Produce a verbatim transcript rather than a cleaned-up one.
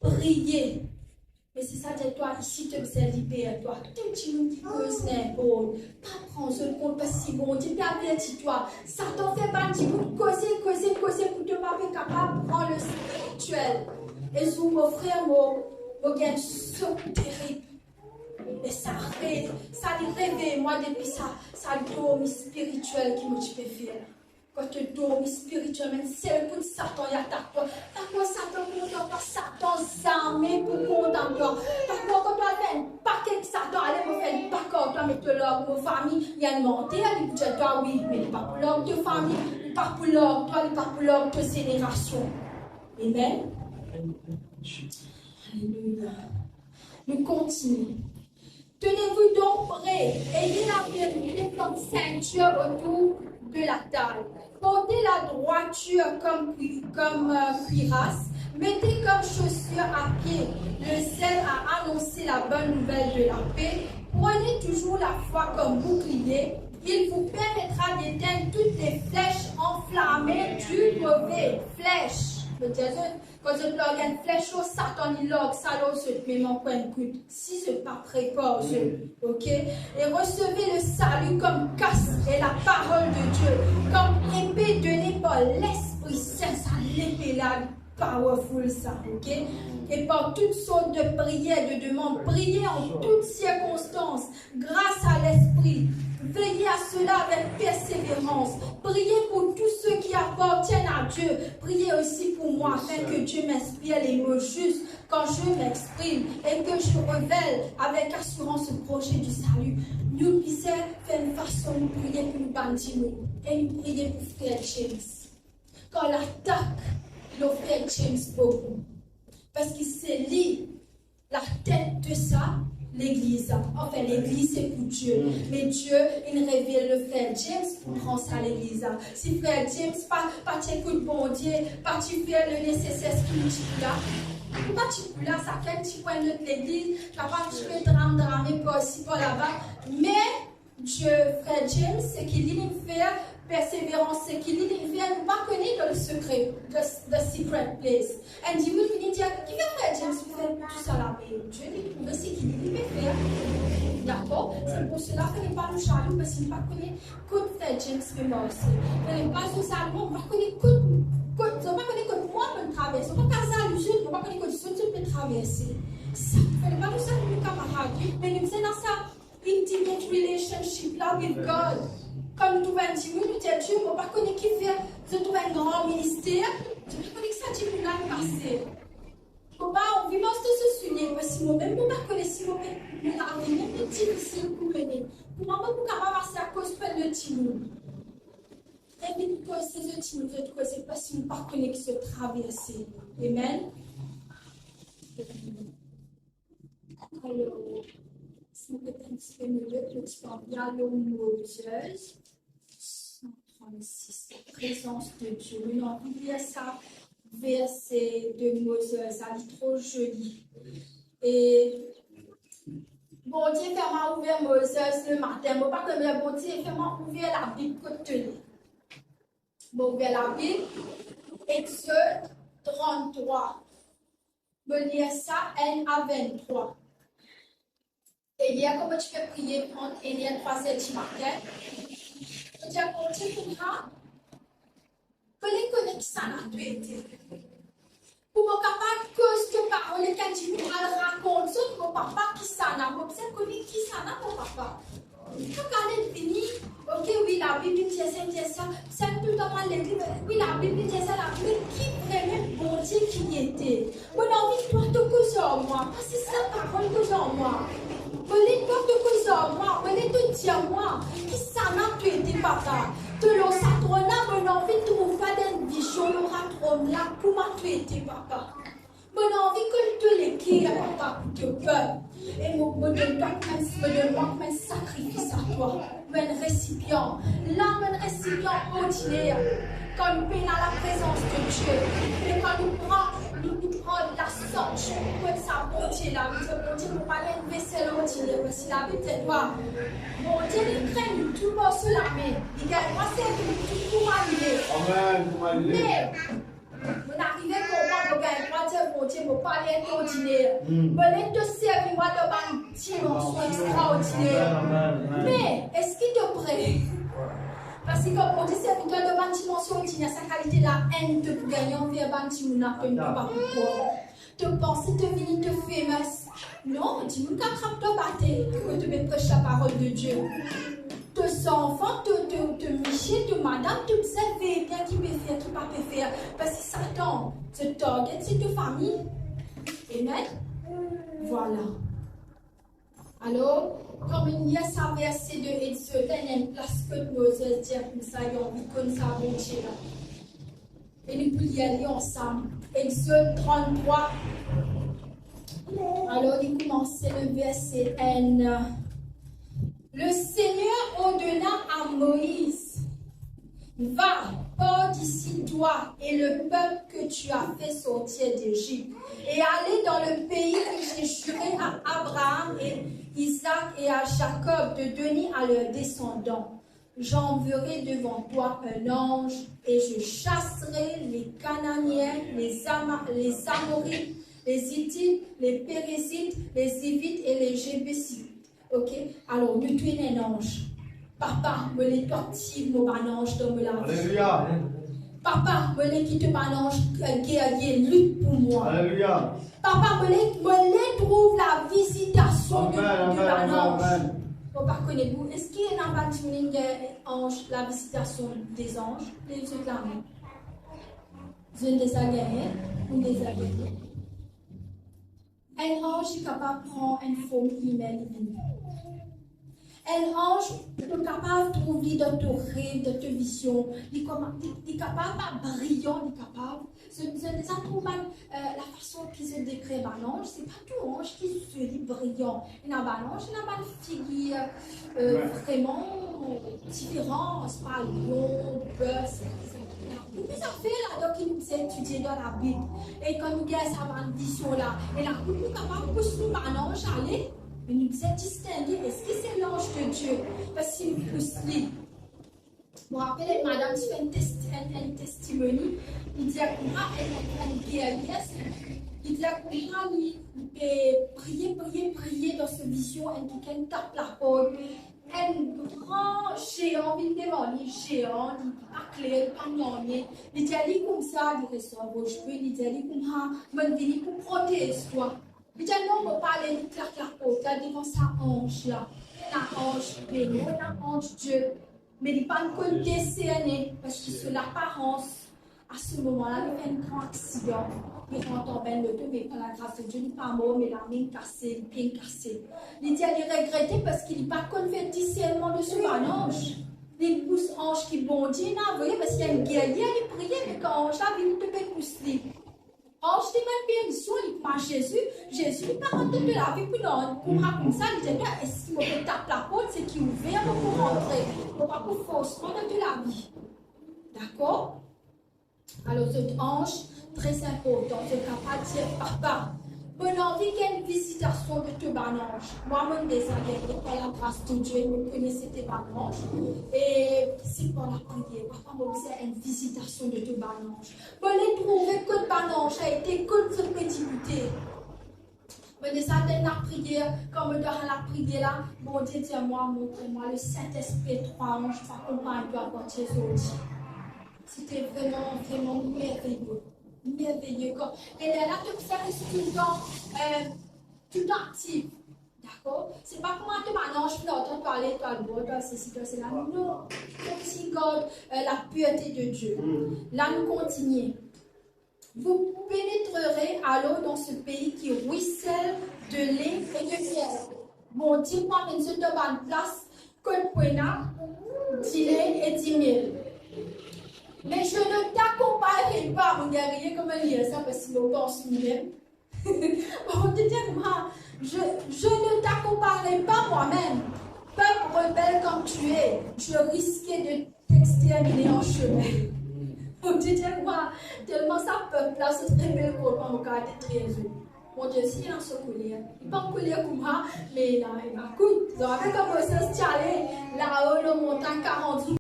Priye. Me si sa dir twa isi, to bizin liber twa. Tou dimoun ki koz ninport, pa pran zot kont, parski Bondie pe averti twa. Satan fer bann dimoun koze, koze, koze pou to pa pe kapav pran le spirituel. E zour, mo frer, mo, mo gagn sok terib. E sa re-, sa li revey mwa depi sa, sa dormi spirituel ki mo ti pe fer. Kan to dormi spirituelman, sel kout Satan li atak twa. Dakor, Satan kontan twa, Satan zame pou kontan twa. Dakor, kan to al fer enn pake ek Satan, ale mo fer enn pake ar twa, met to larg mo fami, li enn manter, li pou dir twa wi, me li pa pou larg to fami, li pa pou larg twa, li pa pou larg to zenerasion. Amen. Alelouya. Nou kontinie. Tenez-vous donc prêts, ayez la vérité comme ceinture autour de la taille, portez la droiture comme cui-, comme, euh, cuirasse, mettez comme chaussure à pied le zèle à annoncer la bonne nouvelle de la paix, prenez toujours la foi comme bouclier, il vous permettra d'éteindre toutes les flèches enflammées du mauvais. Flèche. Mo dir zot, kan zot larg enn flesh lor Satan, li larg sa lor zot, mem ankor enn kout, si zot pa prepar zot, ok? Et recevez le salut comme casque et la parole de Dieu comme épée donnée par l'Esprit Saint. Sa lepe la, li powerful sa, ok? Et par toutes sortes de prières, de demandes, priez en toutes circonstances, grâce à l'Esprit. Veillez à cela avec persévérance. Priez pour tous ceux qui appartiennent à Dieu. Priez aussi pour moi, afin que Dieu m'inspire les mots justes quand je m'exprime et que je révèle avec assurance le projet du salut. Nou bizin fer enn fason nou priye pou nou bann dimoun e nou priye pou frer James. Kan latak lor frer James boukou, parski se li latet de sa legliz la. Anfin, legliz se pou Die, me Die inn revel le frer James pou pran sa legliz la. Si frer James pa, pa ti ekout Bondie, pa ti fer le neseser ki li ti pou la, li pa ti pou la, sakenn ti pou enn lot legliz, kapav ti pe dram, drame par isi, par laba, me Die, frer James, seki li, li fer, perseverans, seki li, li fer, nou pa kone dan le sekre, the, the secret place. Enn dimoun vini dir, kifer frer James pe fer tou sa la? Me Die li trouve seki li, li pe fer. Dakor? Se pou sela, fode pa nou zalou, parski nou pa kone kot frer James pe marse. Fode pa nou zalou, nou pa kone kot, kot, nou pa kone kot mwa mo pe traverse. Nou pa kapav zalou zot, nou pa kone kot zot, zot pe traverse. Sa, fode pa nou zalou nou kamarad, me nou bizin ena sa intimate relationship la with God. Kan nou trouv enn dimoun, nou dir, Die, mo pa kone kifer, zot trouv enn gran minister, mo pa kone ki sa dimoun la inn pase. Mo pa anvi mars dan so soulie, parski mo mem mo pa kone si mo pe, mo lavi mem pe difisil pou mene. Kouma mo pou kapav asize akoz bann lot dimoun? Evit koze zot dimoun, zot koze, parski nou pa kone ki zot traverse. Amen. Alor, si nou pe tann enn tipe minit, nou ti pe anvi al lor Mozes san trannsis, la présence de Dieu. Nou anvi lir sa verse de Mozes, sa li tro zoli. E Bondie fer mwa ouver Mozes le matin, mo pa kone, Bondie fer mwa ouver Labib kot to le. Mo ouver Labib, Exode tranntrwa. Mo lir sa enn a venntrwa. E yer, kan mo ti pe priye ant enn er, trwa er dimatin, mo dir Bondie, kouma, mo le kone kisannla to ete. Pou mo kapav koz to parol, lekel dimoun al rakont zot mo papa kisannla, mo bizin kone kisannla mo papa. Kan kanet vini, ok, wi, Labib inn dir sa, inn dir sa, sa toultan mo legliz, wi, Labib inn dir sa, Labib, me ki vremem Bondie ki li ete? Mo anvi twa to koz ar mwa, parski sa parol koz ar mwa. Mo le twa to koz ar mwa, mo le to dir mwa, kisannla to ete, papa. To lor sa tronn la, mo anvi trouv twa dan enn vizion lor sa tronn la, kouma to ete, papa. Mo anvi kone to leker, papa, pou to pep. E mo, mo donn twa kouma enn, mo donn mwa kouma enn sakrifis a twa, kouma enn resipian. La, mo enn resipian ordiner. Kan nou pena laprezans de Die, me kan nou pran, nou, nou pran lasanksyon kot sa Bondie la, nou dir, Bondie, mo pa enn vesel ordiner, parski Labib dir twa, Bondie, li krenn nou tou morso lame, li gagn drwa servi nou tou kouma li le. Amen, kouma li le. Me, Mo arive konpran, mo gagn drwa dir, Bon, Bondie, mo pa le et ordiner. Hmm. Mo le to servi mwa dan bann dimansion extraordiner. Amen, amen. Me eski to pre? Parski kan Bondie servi twa dan bann dimansion ordiner, sa kalite laenn to pou gagne anver bann dimoun la, to pa pou krwar. To panse to vini, to famous. Non, dimoun kapav trap twa bate, kan to pe pres laparol de Die. To zanfan, to, to, to misie, to madam, to bizin veye bien ki pe fer, ki pa pe fer. Parski Satan, so target se to fami. Amen. Vwala. Alor, kan mo lir sa verse de Exode, ena enn plas kot Moiz dir koumsa, li anvi konn sa Bondie la. E nou pou lir li ansam. Exode trente-trois. Alor, li koumans le verse enn. Le Seigneur ordonna à Moïse, Va, pars d'ici, toi et le peuple que tu as fait sortir d'Égypte, et allez dans le pays que j'ai juré à Abraham et Isaac et à Jacob de donner à leurs descendants. J'enverrai devant toi un ange et je chasserai les Cananéens, les Ama-, les Amorites, les Hittites, les Périzites, les Hivites et les Jébusites. Ok? Alor, nou tou ena enn anz. Papa, mo le to aktiv mo bann anz dan mo lavi. Aleluya. Papa, mo le ki to bann anz, eh, gerye, lit pou mwa. Aleluya. Papa, mo le, mo le trouv lavizitasion de, amen, de bann anz. Amen. Mo pa kone nou, eski ena bann dimoun ki gagn anz, lavizitasion dezanz? Lev zot lame. Zot deza gagne? Ou deza gagne? Enn anz li kapav pran enn form imin, li vini. Enn anz, to kapav trouv li dan to rev, dan to vizion. Li koma-, li, li kapav pa briyan, li kapav. Zot, zot deza trouv bann, eh, lafason ki zot dekrir bann anz, se pa tou anz ki zoli, briyan. Ena bann anz, ena bann figir, eh, vreman diferan, pa lion, bef, etsetera. Boukou zafer ladan ki nou bizin etidie dan Labib. E kan nou gagn sa bann vizion la, e lakou nou kapav pous nou bann anz ale, me nou bizin distinge, eski se lanz de Die? Parski si nou pous li, mo rapel enn madam ti fer enn test-, enn, enn testimoni, li dir kouma enn, enn, enn gerye, li dir kouma li, li pe priye, priye, priye dan so vizion, enn kikenn tap laport. Enn gran zean vinn devan li, zean, li pa kler, li pa nanye. Li dir li koumsa, li res ar bouch pli, li dir li koumsa, "Mo'nn vini pou protez twa." Li dir, "Non, mo pa ale." Li klak laport la devan sa anz la. Ena anz demonn, ena anz Die. Me li pa'nn konn diserne, parski so laparans, a se moman la, li fer enn gran aksidan. Li rant anba enn loto, me par lagras de Die, li pa mor, me lame kase, lipie kase. Li dir li regrete parski li pa konn fer disernman de so bann anz. Li pous anz ki Bondie inn avoye, parski enn gerye, li priye, me kan anz la vini, li pe pous li. Anz ti bann permision, li kouma Zezi, Zezi li pa rant dan to lavi pou nanye, kouma koumsa, li dir, "Eski mo pe tap laport, se ki ouver, mo pou rantre, mo pa pou fors mwa dan to lavi." Dakor? Alor, zot anz, tre inportan, zot kapav dir, "Papa, mo'nn anvi gagn vizitasion de to bann anz." Mwa, mo'nn deza gagne par lagras de Die, mo kone se to bann anz. E se par lapriyer, "Papa, mo bizin enn vizitasion de to bann anz." Mo le trouve kot bann anz la ete, kot zot pe diboute. Mo deza dan lapriyer, kan mo dan lapriyer la, Bondie dir mwa, "Montre mwa Lesintespri, trwa anz pou akonpagn twa apartir zordi." Sete vreman, vreman merveye, merveye. Kan, e lerla to bizin res toultan, eh, toultan aktif. Dakor? Se pa kouma to bann anz finn antann twa ale, twa al bwar, twa al sesi, twa al sela. Non. Fok osi gard, eh, lapirte de Die. La nou kontinie. Vous pénétrerez alors dans ce pays qui ruisselle de lait et de miel. Bondie pou amenn zot dan bann plas kot pou ena dile e dimiel. Mais je ne t'accompagnerai pas, mo gagn riye kan mo lir sa, parski mo pans mwa mem. Bondie dir mwa, je, je ne t'accompagnerai pas moi-même. Peuple rebelle comme tu es, je risque de t'exterminer en chemin. Bondie dir mwa, telman sa pep la, zot rebel kot mwa, mo kapav detrir zot. Bondie osi ena so koler. Li pa koler kouma, me la, li pa kout. Zot avek Moiz ti ale lao lor montagn karant zour,